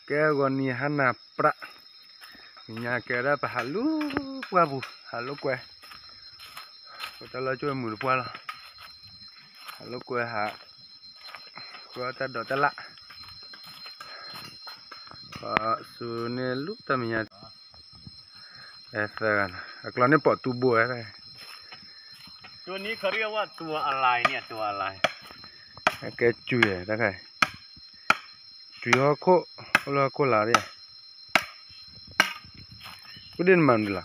ကဲဂီၤနံၤဟါနၤပြး, နံၤညါကဲဒၣ်ပဟးလူၤပှၢ်ပူၤ ဟးလိာ်ကွဲ, ပတၢ်လီၢ်ကၠိမုာ်တပှၢ်လီၤ, ဟးလိာ်ကွဲဟး, ကွဲတၢ်ဒိးတၢ်လၣ်, ခီဆူန့ၣ်လူၤတၢ်မဲာ်ညါ အကျီန့ၣ်ပိာ်တူဘိဝဲ, ကဲကွံာ်တခါ, ကွံာ်ဟီၣ်ခိၣ် အိၣ်လၢဟီၣ်ခိၣ်လာ်ဒၣ်, အိၣ်ဒ်နမၤမနုၤလီၤ,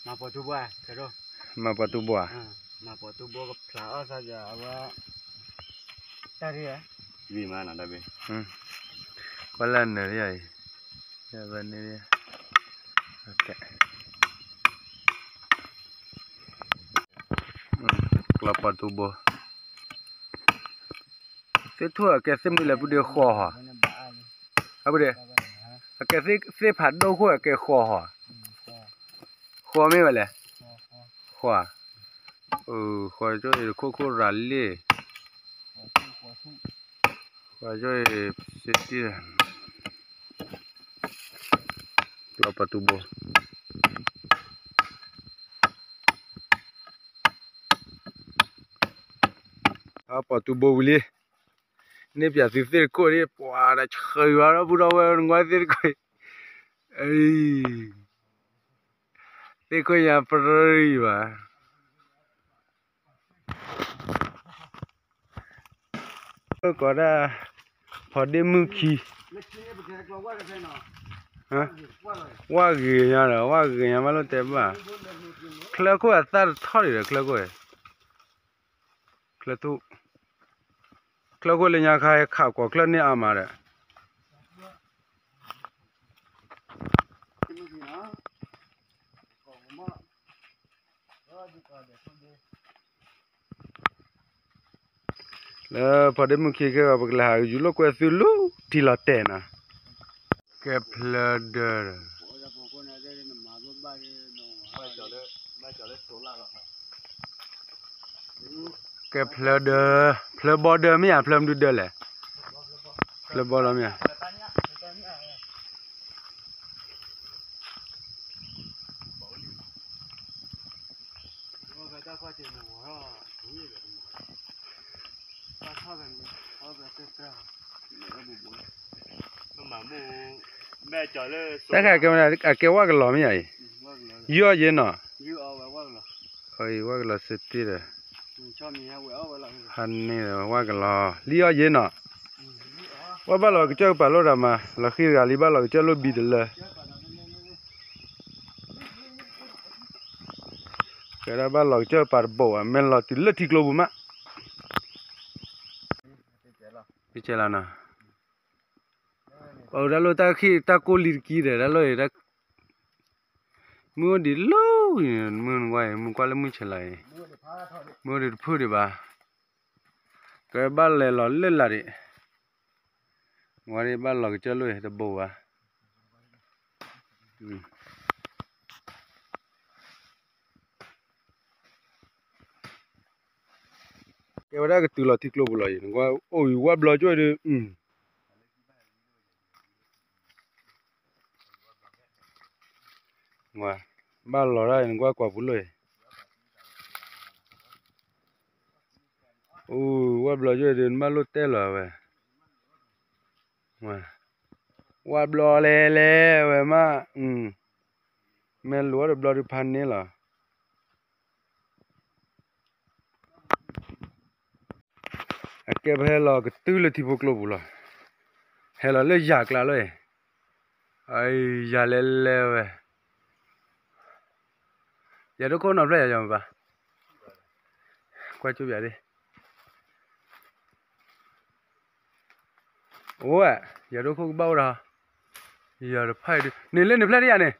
မၤပိာ်တူဘိဧါ, ကွၢ်လၢအနၢၤဒ်အံၤ, ကျီပိာ်တူဘိ, သ့ၣ်ထူၣ်အကဲသ့ၣ်မနုၤလဲၣ် ပုၢ်ဒ့ဃီၤဟီ, အပုၢ်ဒ့, အကဲသ့ၣ်ဖးဒိၣ်ခိၣ်အကဲဃီၤဟီ, ဃီၤမ့ၢ်ဝဲလဲၣ်, ဃီၤ, ဃီၤကၠိအံၤတခိၣ်ခိၣ်ရၤလံ, ဃီၤကၠိအံၤစ့တံၢ်, ကျီပိာ်တူဘိ အပိာ်တူဘိဝံၤလံ, န့ၣ်ပၠးသုသ့ၣ်တခိၣ်ဒ် ပှၤတဆှၢယွၤဒီးဘူၣ်ဒီဝဲနကွၢ်သ့ၣ်တခိၣ်, အံၤ, သ့ၣ်ခိၣ်ညါပြံဘၣ်, ကိးဒၣ်, ဖီဒ့မုၢ်ခံ ဝၣ်ဂ့ၤညါဒီး ဝၣ်ဂ့ၤညါဘၣ်လိၣ်တဲဘၣ်, ချၢခိၣ်အသၣ်တထီၣ်ဒံးဒီး ချၢခိၣ်, ချၢခိၣ်လၢညါခါဟဲခးကွီၤချၢၣ်န့ၢ်အါမးဒီး လၢဖီဒ့မုၢ်ခံခဲဂီၤ ပကလဲၤဟးယူၤလိာ်ကွဲသုလူၤထံလီၤတဲာ်နီၤ, ကဲဖျၢဒၢ, ကဲဖျၢဒၢ, ဖျၢဘီဒၢမ့ၢ်ဧါ ဖျၢမနုၤဒၢလဲၣ်, ဖျၢဘီလီၤမ့ၢ်ဧါ, တၢ်ဃးကဲဝဲဒၣ် အကဲဝၣ်ကလီၤမ့ၢ်ဧါအံၤ, ယီၢ်ယ့နီၤ, ဝၣ်ကလီၤစ့တ့ၢ်ဒီး, ဟါန့ၣ်ဝၣ်ကလီၤ လံအီၣ်ယ့နီၤ, ဝဲဘၣ်လီၤကစၢၢ်ကပၤလိာ်တၢ်မး လီၤဃံတဂၤလံ ဘၣ်လီၤကစၢၢ်လိာ်ဘံတလၢ ကဲဒၣ်ဘၣ်လီၤကစၢၢ်ပာ်တဘိးဘၣ် မ့ၢ်လီၤတုၤလၢထံကျိပူၤမး, ကဲလီၤနီၤ, အိၣ်တၢ်လိၣ်တၢ်ခံးတၢ်ကိၢ်လံတကံဒီး တၢ်လိၣ်အံၤ, မုၢ်အိၣ်ဒံးလီၤအံၤ မုၢ်နကွၢ်အံၤ မုၢ်ကွၢ်လၢမုၢ်ဆဲးလီၤအံၤ, မုၢ်အိၣ်ဒံးတဖုဒံးဘၣ်, ကဲဘၣ်လဲၤလီၤလၢလာ်ဒံး, ဝဲဒၣ်ဘၣ်လီၤကစၢၢ်လိာ်အံၤတဘိးဘၣ် ကဲဝဲဒၣ်ကတုၤလီၤထံကျိပူၤလီၤအံၤ နကွၢ်အိၣ်အံၤဝၣ်ဘျီကၠိဒီး, ဘၣ်လီၤဒၣ်အံၤနကွၢ်ကွၢ်ပူၤလိာ်အံၤ, အိၣ်ဝၣ်ဘျီကၠိဒီး နဘၣ်လိၣ်တဲလီၤဝဲ ဝၣ်ဘျီလဲၤလဲၤဝဲမး, မ့ၢ်လိာ်အီၤတဘျီဒုးဖးန့ၢ်လီၤ. အကဲပဟဲလီၤကတုၤလၢထံဖိကျိပူၤလီၤ. ဟဲလီၤလၢယၤကျါလီၤ, ယၤလဲၤလဲၤဝဲ, ယၤဒိခိၣ်နီၤဖျၢၣ်ယၤယီၤမးဘၣ်, ကွၢ်ကၠိပၠးဒၣ် အိၣ်ဝဲ, ယၤဒိခိၣ်ကဘၣ်အိၣ်ဒီး, ယၤတဖၣ်အံၤဒုး န့ၣ်လၢန့ၣ်ဖျၢၣ်ဒ်ယၤန့ၣ်,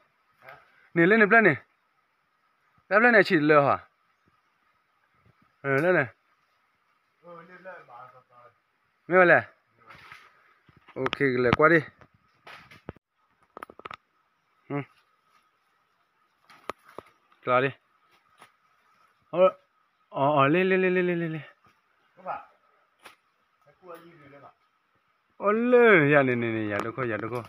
န့ၣ်လၢန့ၣ်ဖျၢၣ်န့ၣ်, တၢ်ဖျၢၣ်န့ၣ်အဆံးတလၢဟီ, လၢန့ၣ်, မ့ၢ်ဝဲလဲၣ်, အိၣ်ခ့ကလဲၤကွၢ်ဒၣ် ကျါဒၣ်, အီၤလ့လ့လ့လ့လ့လ့လ့, အိၣ်လၢယၤန့ၣ်န့ၣ်န့ၣ် ယၤဒိခိၣ် ယၤဒိခိၣ်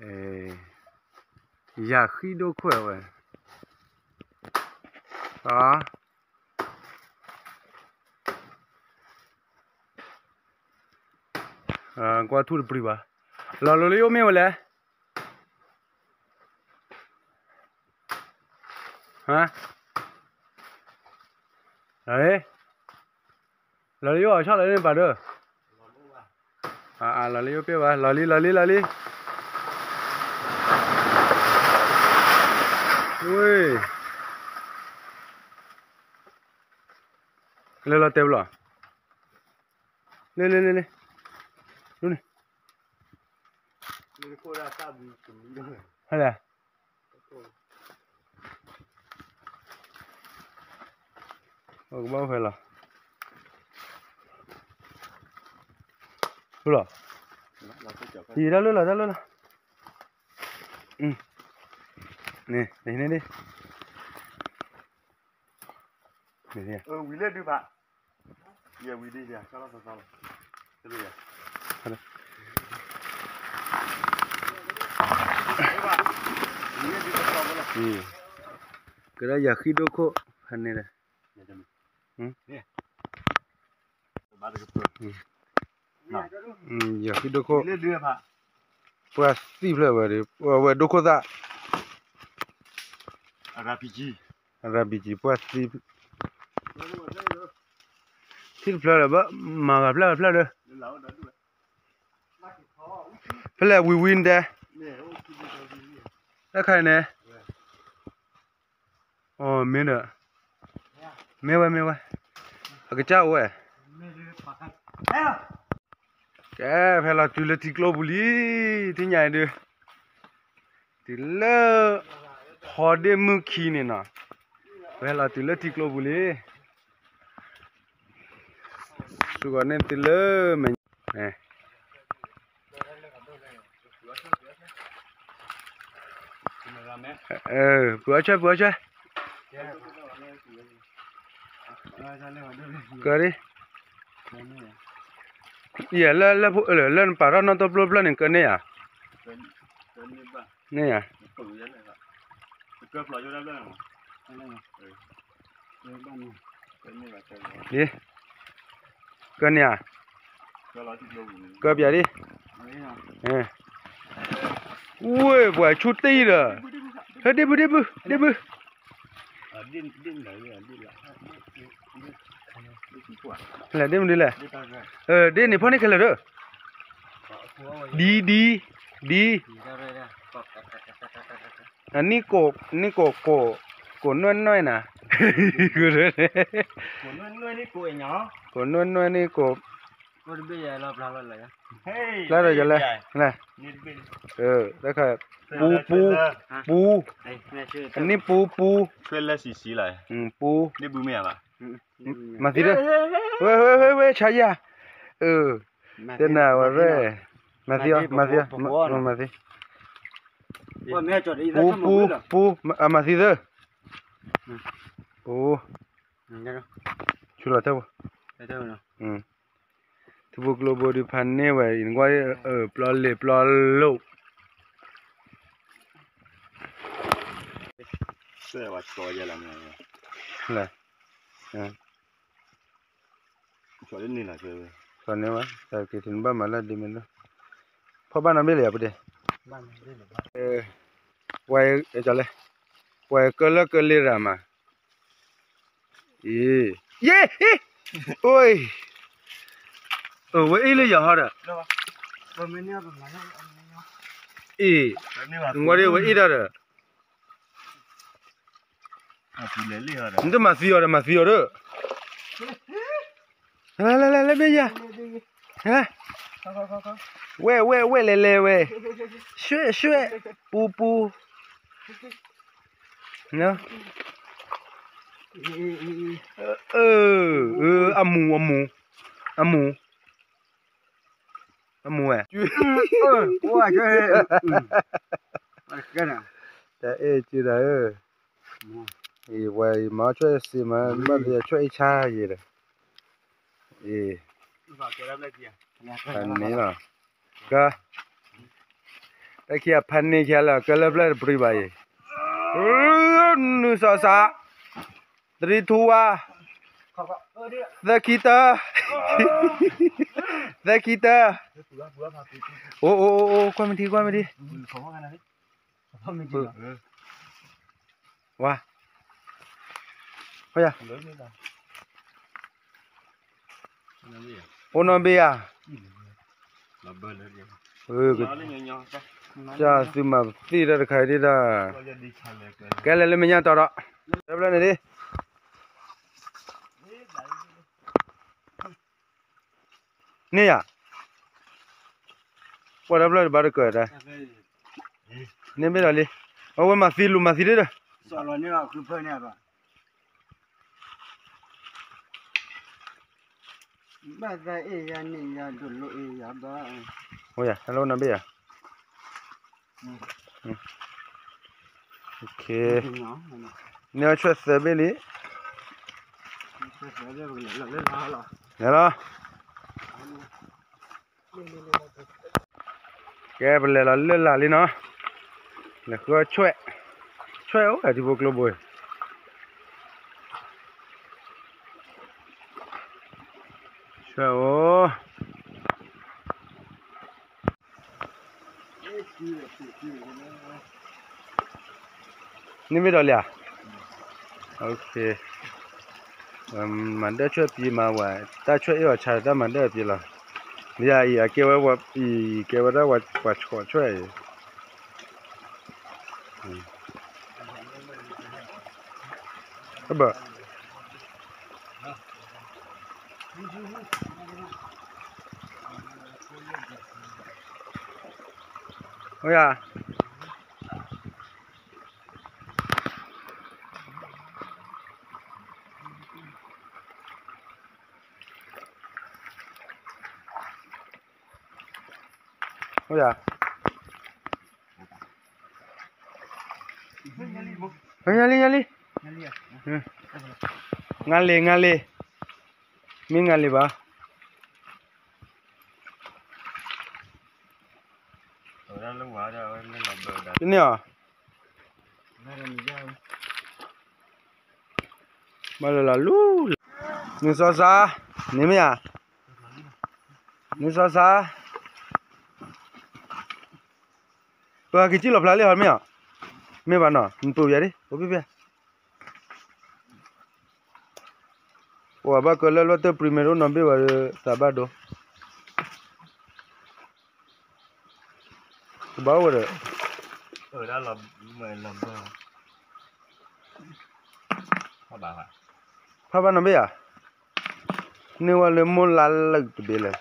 ယၤဃံဒိၣ်ခိၣ်ဝဲ, ကွၢ်ထူၣ်တပျံၤဘၣ်, လီၤလိၤလၢယအိၣ်မ့ၢ်ဝဲလဲၣ်, လီၤလၢယအိၣ်အီၤဆီၣ်လီၤလၢန့ၣ်ပာ်ဒီး, လီၤလၢယအိၣ်ပ့ၢ်ဘၣ်, လီၤလံ လီၤလံ လီၤလံ, ဝ့ၢ် လဲၤလီၤတဲာ်ဘၣ်လီၤ, လဲၤလဲၤလဲၤလဲၤ, ဒ်န့ၣ်, ဟဲလဲၣ်, အိၣ်ကဘၣ်အိၣ်ဖဲလီၤ, လီၤ, ယံာ်တၢ်လၢလီၤ တၢ်လၢလီၤ, န့ၣ်န့ၣ်ဒ် ဝံၤလၢဒုးဖး, ယဝံၤဒ်ယၤ ကလီၤသီသီလီၤ, ကဒီးယၤဃံဒိၣ်ခိၣ်ဖဲန့ၣ်ဒီး, ယၤဃံဒိၣ်ခိၣ်, ပှၤသံဖျၢၣ်ဝဲဒီး ဝဲဒိၣ်ခိၣ်သၣ်, အရၣ်ပံကံ, ပှၤသံ, ထံၣ်တဖျၢၣ်ဒီး ဘၣ်မၤဂၤဖျၢၣ်ဂၤဖျၢၣ်ဒီး, ဖဲလဲၣ်ဝံၤဝံၤနတဲ, တၢ်ခါအံၤန့ၣ်, အိ မ့ၢ်ဒီး, မ့ၢ်ဝဲ မ့ၢ်ဝဲ, အကစၢ်အိၣ်ဝဲ, ကဲ ဖဲလီၤတုၤလၢထံကျိပူၤလံ, ထံၣ်ညါအံၤဒုး, တုၤလၢ, ဖီဒ့ၣ်မုၢ်ခံန့ၣ်နီၤ, ဖဲလီၤတုၤလၢထံကျိပူၤလံ, စူၤဂီၤန့ၢ်တုၤလၢမဲာ်ညါ ပှၤအီၣ်ဆွဲ ပှၤအီၣ်ဆွဲ, ကဒ်, ယဲၢ်လၢ လၢနပာ်ထီၣ်နီၣ်တိၢ်ပျိဖျၢၣ်န့ၣ် ကန့ၢ်ဧါ, န့ၢ်ဧါ, ဒ်, ကန့ၢ်ဧါ, ကပျးဒ်, ဝ့ၢ်ပှၤဆူၣ်တံၢ်ဒီး, ဟဲဒ့ဘု ဒ့ဘု ဒ့ဘု လဲၣ်ဒ့မနုၤလဲၣ်, ဒ့န့ၣ်ဖီၣ်န့ၢ်ခဲလၢာ်ဒီး, ဒ်ဒ်, ဒ်, အနံၣ်ကိး, နံၣ်ကိးကိး, ကိးနွဲၣ်နွဲၣ်နၤ, ကိးနွဲၣ်နွဲၣ်နံၣ်ကိး, ဖျါဒီးယလဲၣ်, တၢ်ခါ, ပူ ပူ ပူ, အနံၣ်ပူ ပူ, ပူ, မၤသံဒီး, ဝဲ ဝဲ ဝဲ ဝဲ ဆါယၤ, တဲနၤဝဲရဲ, မၤသံအီၤ မၤသံအီၤ, မၤသံ, ပူ ပူ ပူ, အမၤသံသၢ, အိ ဆူလီၤတဲဝဲ, ထံဖိကျိဖိဒုးဖးန့ၢ်ဝဲအံၤ နကွၢ်, ပျီလ့ၤပျီလိၣ်, လဲၣ်, န့ၣ်ဝဲ, တၢ်က့ၤတနဘၣ်မၤလၢဒ်မ့ၢ်လၢ, ဖီၣ်ဘၣ်နီတဘ့ၣ်လၢယၤပဒဲး, ပှၤ, လဲၣ်, ပှၤကလၢကလ့ၤရၤမး, အ့, ယ့, အ့, အိ, အဝဲအ့ၣ်လၢယၤဟီဒီး, အ့, ဝဲဒၣ်ဝဲအ့ၣ်တၢ်ဒီး, နတမၤသံအီၤဒီး မၤသံအီၤဒီး, လဲၤလဲၤလဲၤလဲၤဘ့ၣ်ယၤ, ဝဲဝဲဝဲလဲၤလဲၤဝဲ, ဆွဲဆွဲ, ပူပူ, အမူၤအမူၤ, အမူၤ, အမူၤဝဲ, တၢ်အဲၣ်က့ဒၣ်ဧၢ, အံၤပှၤအံၤမၤအီၣ်ဆွဲအ့ၣ်စ့မး ဘၣ်သယၤဆွဲအ့ၣ်ဆါယဲဒီး, အံၤ, န့ၣ်လီၤ, က, တၢ်ခံဂၤဖးန့ၢ်ခံဂၤလၢကဲလၢပျၢၢ်တပြံဘၣ်အံၤ, နုာ်စီၤစး, သရံထူဝါ, သၢခံတၢ, သၢခံတၢ, အိၣ်အိၣ်အိၣ်အိၣ် ကွၢ်မ့ၢ်ထံ ကွၢ်မ့ၢ်ထံ, ဝါ, အိၣ်နီၢ်ဘ့ၣ်ဧါ, ကသုမၤသံတၢ်တခါအံၤဒ်တၢ်, ကဲလဲၤလၢမဲာ်ညါတီၤဒီး, တဘျီန့ၣ်ဒ် န့ၣ်ယၤ, ပှၤတဘျီတဘၣ်တကၢၢ်တၢ်, န့ၣ်မ့ၢ်ဒီးလံ, အဝဲမၤသံလူၤမၤသံဒ်ဒီး, ဘၣ်သးအ့ၣ်ယၤန့ၣ်ယၤဒိးလိအ့ၣ်ယၤဘၣ်, အိၣ်ယၤ ဟဲလီၤနီၢ်ဘ့ၣ်ယၤ, န့ၣ်အဆွဲသၢဘ့ၣ်လံ, လဲၤလီၤ. ကဲ ပလဲၤလီၤလၢလာ်လံနီၤ, လဲၤဃုအီၣ်ဆွဲၣ်, ဆွဲၣ်အိၣ်ဝဲထံဖိကျိဘိ, ဆွဲၣ်အိၣ် န့ၣ်မ့ၢ်ဒီးလံဧါ, မၤဒၢဆွဲၣ်ပံၤမးဝဲ, တၢ်ဆွဲၣ်အ့ၣ်အီၤဆါတၢ်မၤဒၢပံၤလီၤ, လံဧါအံၤ အကဲဝဲပှၤအံၤ ကဲဝဲဒၣ်ပှၤဆီၣ်ဆွဲၣ်အံၤ ဘၣ်, အိၣ်ယၤ အိၣ်ယၤ, ယၤလံ ယၤလံ, ငါလံ ငါလံ, မ့ၢ်ငါလံဘၣ်, တန့ၢ်အီၤ ဘၣ်လၢလီၤလူၤ, နုာ်စီၤစါ, န့ၣ်မ့ၢ်ဧါ, နုာ်စီၤစါ, ပှၤက့ၤကံၣ်လီၤဖျါလံဟီမ့ၢ်ဧါ, မ့ၢ်ဘၣ်နီၤ နပူၤပျါဒ် အိၣ်ဖျါ ပှၤဘၣ်ကလၢလီၤတၢ်ပြံမ့ၢ်ဒိၣ်နီၢ်ဘ့ၣ်ဝဲဒီး သးဘၣ်ဒိ ကဘၣ်အိၣ်ဝဲဒီး ဖးဘၣ်နီၢ်ဘ့ၣ်ဧါ, န့ၢ်ဝဲလၢမိၢ်လါလၢတဘ့ၣ်လဲၣ်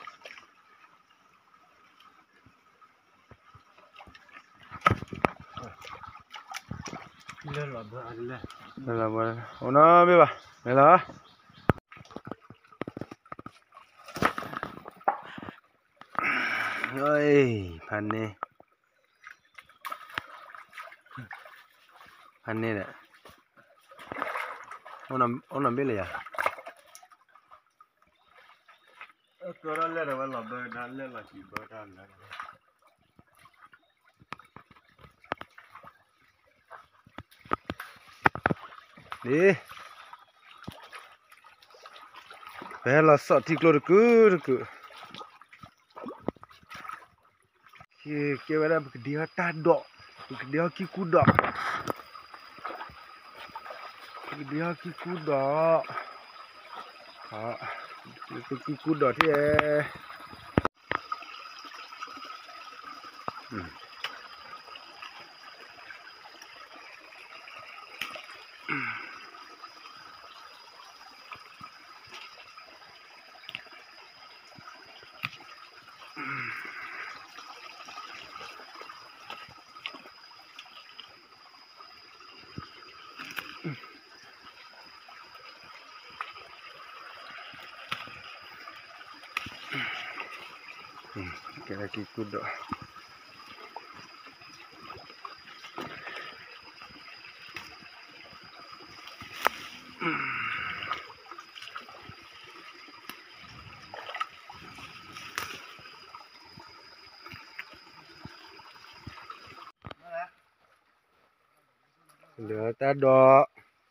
အိၣ်နီၢ်ဘ့ၣ်ဘၣ် လဲၤလီၤ, ဖးန့ၢ်, ဖးန့ၢ်ဒီး, အိၣ်နီၢ်ဘ့ၣ်လၢယၤ ကလၢလၢဝဲလီၤဘၢတၢ် လၢလီၤစံးဘၢတၢ်လၢ ဒ် ပဟဲလီၤစီၣ်ထံကျိတကုာ်တကုာ်, ကဲဝဲဒၣ်ပကဒံဟီၣ်တၢ်ဒိး, ပကဒံဟီၣ်ခံကူဒီး, ပကဒံဟီၣ်ခံကူဒီး, ပကဒံဟီၣ်ခံကူဒီးထံၣ် ကဲက့ၤကူဒီး ကဲ ဒီးတၢ်ဒိး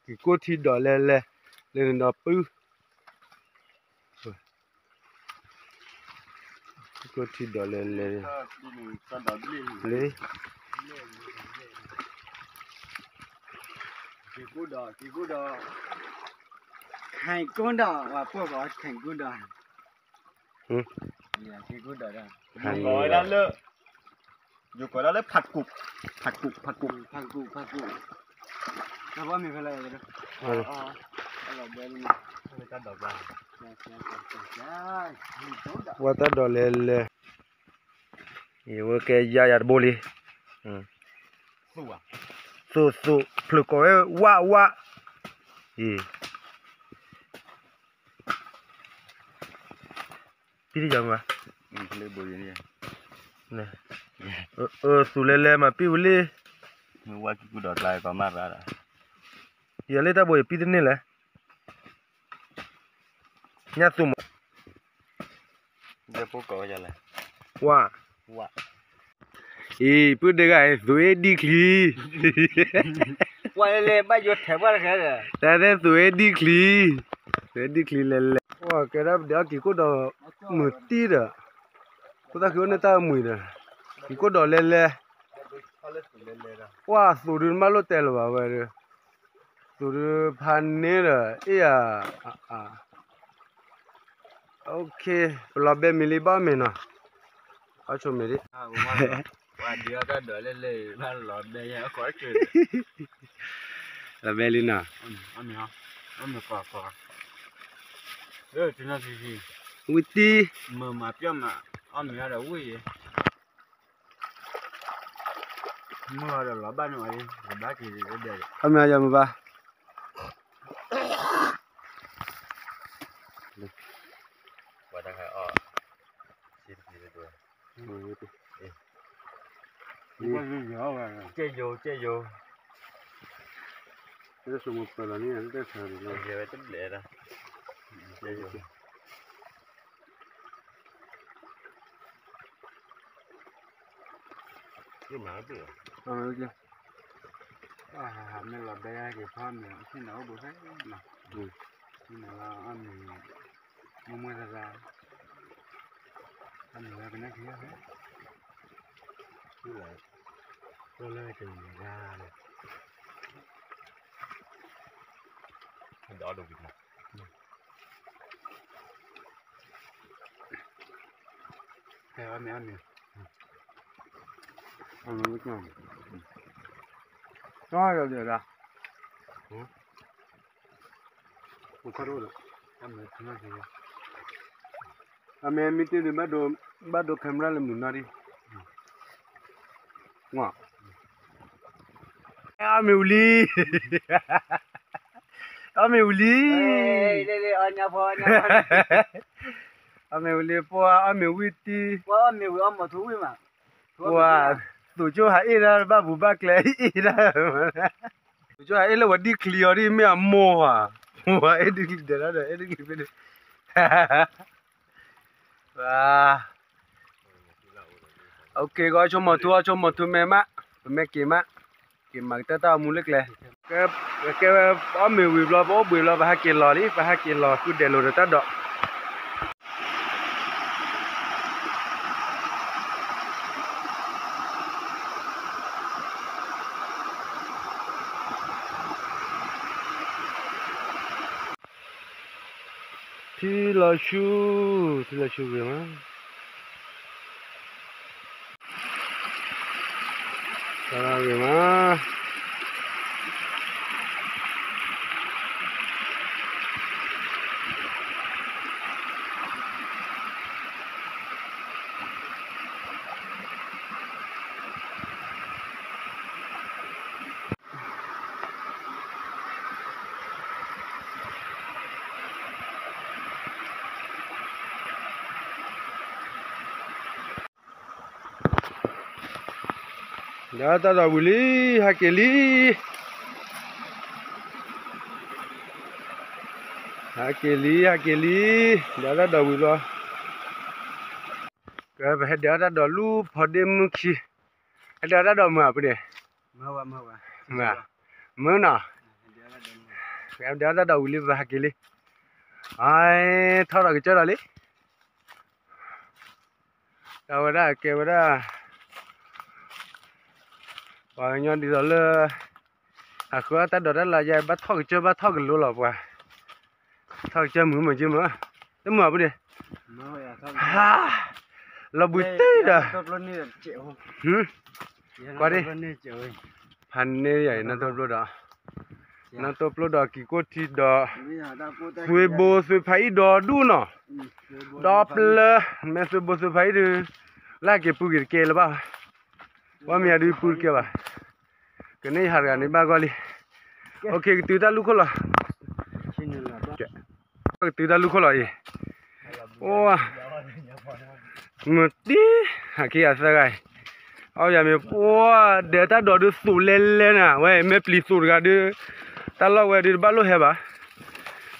က့ၤကိၢ်ထံဒီးလဲၤလဲၤ လၢနဒီးပုၢ် က့ၤကိၢ်ထံဒီးလဲၤလဲၤ လၢ က့ၤကိၢ်ဒီး က့ၤကိၢ်ဒီး ခဲကိၢ်ဒီး ဝဲပှၤကိးခဲကိၢ်ဒီး က့ၤကိၢ်ဒီး ယိၤကိးဝဲဒၣ်လၢ ယိၤကိးဝဲဒၣ်လၢ ဖးကူး ဖးကူး ဖးကူး ဖးကူး ဖးကူး တၢ်ဘီမ့ၢ်ဖဲလဲၣ် ဝဲတၢ်ဒိးလဲၤလဲၤ အဝဲကဲယါယၤတဘိလံ သိၣ်သိၣ် ဖျၢၣ်ကိးဝဲ ဝါ ဝါ အံၤ ပံတယၤမး အၢ သူၣ်လဲၤလဲၤမးပံဝံၤလံ ယၤလၢတၢ်ဘိယပံတန့ၢ်လဲၣ် ညၣ်သူမး ဝါ အံၤ ပုၢ်ဒဲဂၤအံၤ သူၣ်အ့ၣ်ဒံၣ်ချံ ဝါလဲၤလဲၤဘၣ်ယိၤထဲးပှၢ်တခဲဒီး တၢ်သဲးသူၣ်အ့ၣ်ဒံၣ်ချံ သူၣ်အ့ၣ်ဒံၣ်ချံလဲၤလဲၤ ပှၤကဲဒၣ်ပဒဲအီၣ်က့ၤကိၢ်ဒီး မုၢ်တံၢ်ဒီး ဖိသၣ်ဃံအိၣ်န့ၢ်တၢ်မုာ်ဒီး က့ၤကိၢ်ဒီးလဲၤလဲၤ ပှၤသူၣ်ဒုးမၤလိတဲလၢၤဘၣ်ဝဲဒီး သူၣ်ဒုးဖးန့ၣ်ဒီး အ့ၣ်ယၤ OK ပလီၤဘဲမ့ၤလံဘၣ်မ့ၤနီၤ အီၣ်ဆိမ့ၤဒံး ပှၤဒုးအီၣ်တၢ်ဒိးလဲၣ်လဲၣ် ဘၣ်လီၤဘဲယဲ အခီၣ်ဆိ လီၤဘဲလံနီၤ ဝံၣ်တံၢ် မၤပျီၢ်မး အီၣ်မ့ၤအီၤဒီးဝံၣ်ယဲ မ့ၢ်အီၤဒီးလီၤဘၣ်န့ၣ်အီၤလံ လီၤဘၣ်က့ၤဒဲး အီၣ်မ့ၤအီၤယၤမ့ၢ်ဘၣ် ပှၤတၢ်ခါအီၣ် ကဲယိာ် ကဲယိာ် တၢ်ဆိကမိၣ်ပၢၢ်လီၤန့ၣ် တၢ်ဆါန့ၣ်လီၤ ယဲဝဲတဘျဲးလီၤ ကဲယိာ် မၤဘၣ် မ့ၢ်လီၤဘဲယါက့ၤဖီမ့ၤ ဆ့ၣ်နီၤအိၣ်ဘိဖဲနီၤ ဆ့ၣ်နီၤလီၤအီၣ်မ့ၤ မုၢ်မုၢ်သၢသၢ အမ့ၤဝဲကနဲၣ်ခံဂၤဖဲ လၢလၢကမ့ၤဂၤလၢ ဒီးဒိၣ်က့ၤနီၤ ဖဲအီၣ်မ့ၤအီၣ်မ့ၤ အမ့ၤဝဲကၠီ ကၠီယီၤဒၣ် ပခီၣ်တအိၣ်ဒီး အမ့ၢ်မ့ၢ်တ့ၢ်ဒီး ဘၣ်ဒိ camera လၢမုၢ်နီၢ်ဒံး အီၣ်မ့ၤဝံၤလံ အီၣ်မ့ၤဝံၤလံ အီၣ်မ့ၤဝံၤလံ ပှၤအီၣ်မ့ၤဝံၤတံၢ် ပှၤ သူၣ်ကၠိဟးအ့ၣ်ဒၣ် ဘၣ်ဘူးဘၣ်ကျဲအ့ၣ်ဒၣ် သူၣ်ကၠိဟးအ့ၣ်လၢဝဲဒံၣ်ချံအီၤဒ်မ့ၢ်အမိၢ်ဧါ ဝဲအ့ၣ်ဒံၣ်ချံဒဲးဒၣ်ဒီး အ့ၣ်ဒံၣ်ချံဖဲန့ၣ် OK ကီးဆိကမိၣ်ထူ အီၣ်ဆိကမိၣ်ထူမ့ၢ်မး ပမ့ၢ်က့ၤမး က့ၤမၤကတၢၢ်တၢ်အိၣ်မူလၢကျဲ ကဲဝဲအီၣ်မ့ၤဝံၤဘျီ ပအိၣ်ဘှံးဘျီ ပဟဲက့ၤလီၤလံ ပဟဲက့ၤလီၤဃုဒဲးလိာ်ဒီးတၢ်ဒိး ထံလီၤဆူ ထံလီၤဆူဂ့ၤမး ဂ့ၤမး ဒီးတၢ်ဒိးဝံၤလံ ဟဲက့ၤလံ ဟဲက့ၤလံ ဟဲက့ၤလံ ဒီးတၢ်ဒိးဝံၤလီၤ ကဲ ပဟဲဒဲးတၢ်ဒိးလူၤဖီဒ့မုၢ်ခံ ဟဲဒဲးတၢ်ဒိးမုၢ်အပူၤန့ၣ် မုၢ်ဝါ မုၢ်ဝါ မုၢ်ဝါ မုၢ်နီၤ, ကဲဒၣ်တၢ်ဒီးဝံၤလံ ပဟဲက့ၤလံ, အထီၣ်ဒီးကစၢၢ်ဒီးလံ, တၢ်ဝဲဒၣ်ကဲဝဲဒၣ် ပှၤကညီဒ်သိးလၢ အဃုအီၣ်တၢ်ဒိးတၢ်လၢယဘၣ်ထီၣ်ကစၢၢ်ဘၣ်ထီၣ်ကလိလီၤပှၤ, ထီၣ်ကစၢၢ်မုာ်မုာ်က့မုာ်, တမုာ်အပူၤဒံး, လီၤဘှံးတ့ၢ်ဒီး, ကွၢ်ဒံး, ဖးန့ၢ်ယၤအံၤ နီၢ်တိၢ်ပျိဒီး, နီၢ်တိၢ်ပျိဒီးကံၤကိၢ်ထံဒီး, သွ့ဘိသွ့ဖးအံၣ်ဒီးဒူၣ်နီၤ, ဒီပျၢၤ, မ့ၢ်သွ့ဘိသွ့ဖးအံၣ်ဒုး, လၢက့ၤပူၤက့ၤတကဲလၢၤဘၣ်, ဝဲမ့ၢ်ယၤဒုးပူၤတကဲဘၣ်, ကန့ၢ်ယဟးတဂၤန့ၣ်ဘၣ်ဂီၢ်လံ, အိၣ်ခ့ ကတုၤတၢ်လူၢ်ခိၣ်လီၤ, ကတုၤတၢ်လူၢ်ခိၣ်လီၤအံၤ, အိၣ် မုာ်တံၢ်, ဟးခံဂၤသၢဂၤအံၤ, အီၣ်ယၤမ့ၢ်ပှၢ်ဒဲးတၢ်ဒိးဒုးသိးလဲၤလဲၤနၤ ဝဲမ့ၢ်ပျံၤသိးတဂၤဒုး, တၢ်လီၢ်ဝဲဒုးတဘၣ်လိၣ်ဟဲဘၣ်,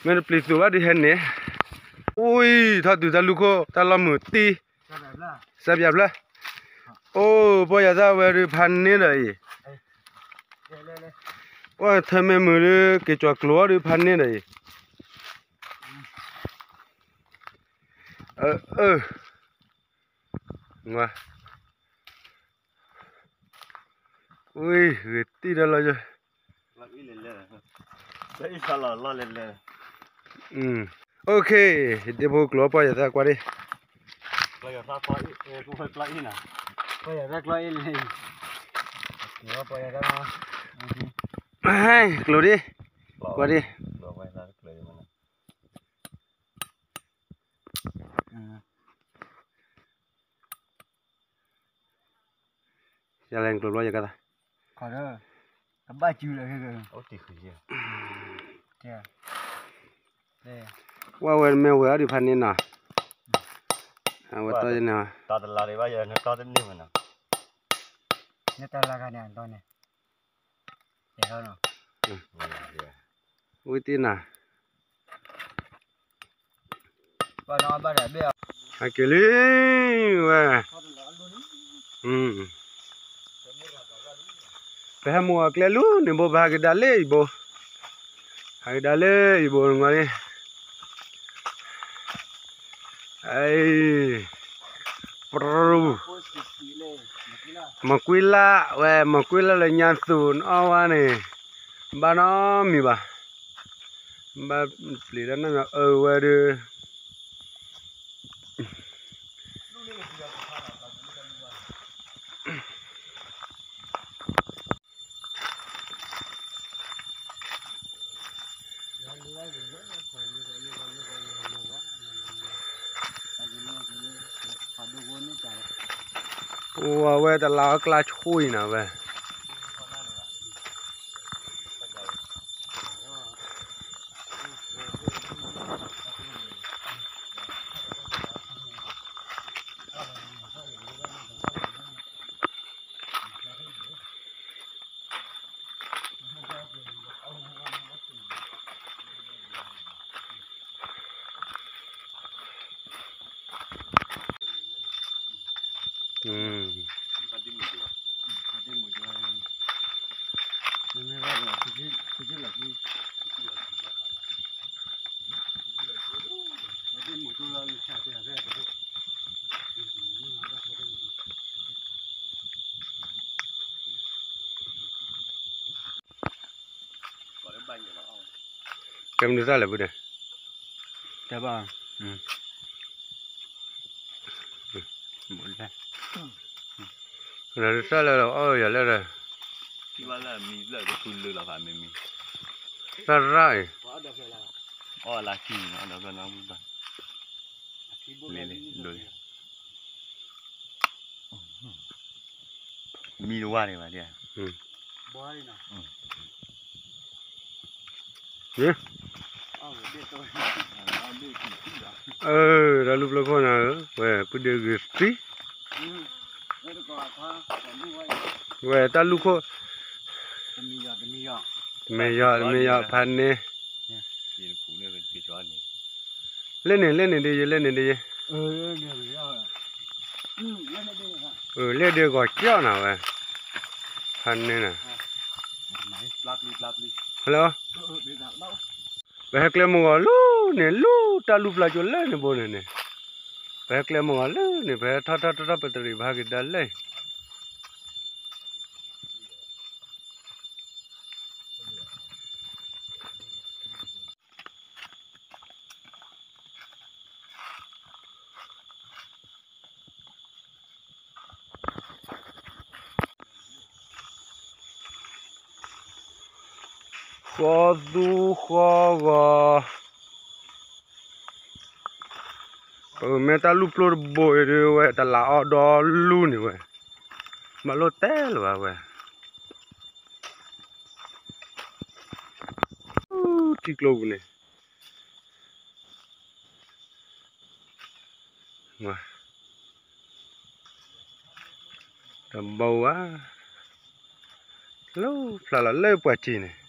မ့ၢ်တပျံၤသိးဘၣ်ဒုးဟဲန့ၣ်, အိၣ်ထီၣ်တုၤတၢ်လူၢ်ခိၣ် တၢ်လီၢ်မုာ်တံၢ်, စဲးပၠးဖျၢၣ်, အိၣ်ပှၢ်ယၤသၣ်ဝဲဒုးဖးန့ၢ်ဒီးအံၤ, ပှၢ်ထၢမ့ၢ်မုာ်ဒုး က့ၤကၠီၤကျိၤအီၤဒုးဖးန့ၢ်ဒီးအံၤ, အၢ အၢ ဝံၤ ဂ့ၤတံၢ်ဒီးလီၤယိၤ, အိၣ်ခ့ ဒ့ဖိကျိၤပှၢ်ယၤသၣ်ကွၢ်ဒံး, ကျိၤဒံး, ယလဲၤကျိၤဘျီယကသး, ကဘၣ်စုလၢ, ဝဲဝဲမ့ၢ်ဝဲအီၤဒုးဖးန့ၢ်နီၤ, အဝဲတီန့ၣ်, ဝံၤတ့ၢ်နၤ ဟဲက့ၤလံဝဲ, ပဟဲမုာ်အကျဲလူန့ၣ်ဘိ ပဟးက့ၤဒၣ်လၢအံၤဘိ, ဟးက့ၤဒၣ်လၢအံၤဘိနကွၢ်န့ၣ်, အံၤ, မကွံလၢ်ဝဲ မကွံလၢ်လၢညါသူၣ်နအီၣ်ဝဲန့ၣ်, ဘၣ်နီတမံၤဘၣ်, ဘၣ်ပျံၤတၢ်နီၢ်ညီအၢဝဲဒုး အိၣ်ဝဲတလါအကျါဆိအံၤနၤဝဲ ကဲမနုၤသၣ်လဲၣ်ပုၢ်ဒီး တဘၣ် သၣ်လၢအီၣ်ယၤလၢဒီး သၣ်ရၣ်အံၤ မံတဝါန့ၣ်ဘၣ် တၢ်လူၢ်ပျိခိၣ်နၤဧၢ ဝဲ ပုၢ်ဒ့ဂ့ၤသံ ဝဲတၢ်လူၢ်ခိၣ် တမ့ၢ်ယီၤ တမ့ၢ်ယီၤ ဖးန့ၢ် လဲၣ်န့ၣ် လဲၣ်န့ၣ်ဒ်ယဲ လဲၣ်န့ၣ်ဒ်ယဲ လဲၣ်ဒ်ဂီၤကၠီနၤဝဲ ဖးန့ၢ်နၤ ပျၢ်ပျံၤ လၢ ပဟဲကျဲမုၢ်ဂီၤလၢန့ၣ် လၢတၢ်လူၢ်ဖျါကၠိလၢန့ၣ်ဘိန့ၣ်န့ၣ်, ပဟဲကျဲမုၢ်ဂီၤလၢန့ၣ် ပဟဲထီၣ်ထီၣ်ထီၣ်ထီၣ် ပတရံးဘၣ်က့ၤဒၣ်လဲာ် ဃီသူဃီဂီၤ, ပမ့ၢ်တၢ်လူၢ်ပျိၢ်တဘိအံၤဒုး ဝဲတလးအီၣ်ဒီလူၢ်န့ၣ်ဝဲ, မၤလိတဲလၢၤဘၣ်ဝဲ, ထံကျိပူၤန့ၣ် တဘိဧါ, လၢဖျါလီၤလၢပှၤစံာ်န့ၣ်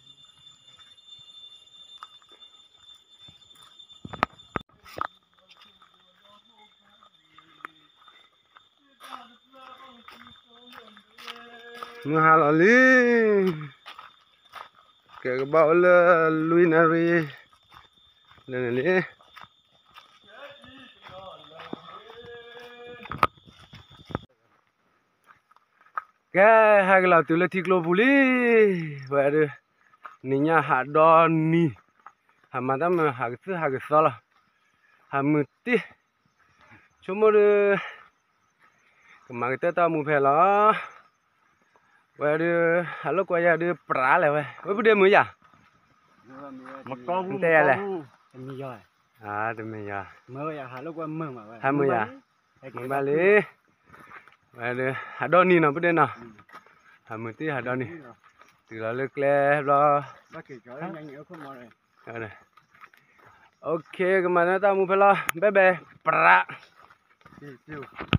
မုၢ်ဟါလီၤလံ, ကဲကဘၣ်အိၣ်လၢလွံၢ်နၣ်ရံၣ် လၢန့ၣ်လံ. ကဲ ဟဲက့ၤလီၤတုၤလၢထံကျိပူၤလံ, ဝဲဒုး နံၤညါဟးဒီနံၤ, ဟးမၤတၢ်မုာ် ဟးကသုၣ်ဟးကသီလီၤ, ဟးမုာ်တ့ၢ်, ဆိကမိၣ်ဒုး ကမၤကတၢၢ်တၢ်အိၣ်မူဖဲလီၤ, ဝဲဒုး ဟးလိာ်ကွဲယၤဒုးပြးလဲၣ်ဝဲ ဝဲပုၢ်ဒ့မုာ်ယၤ, တဲယၤလဲၣ်, တမ့ၢ်ယၤ, ဟးမုာ်ယၤ, မုာ်ဘၣ်လံ, ဝဲဒုး ဟးဒီနံၤနီၤ ပုၢ်ဒ့နီၤ, ဟးမုာ်တ့ၢ်ဟးဒီနံၤ, တုၤလီၤလၢကျဲဘျီ, အိၣ်ခ့ ကမၤန့ၢ်တၢ်အိၣ်မူဖဲလီၤ ဘဲဘဲ ပြး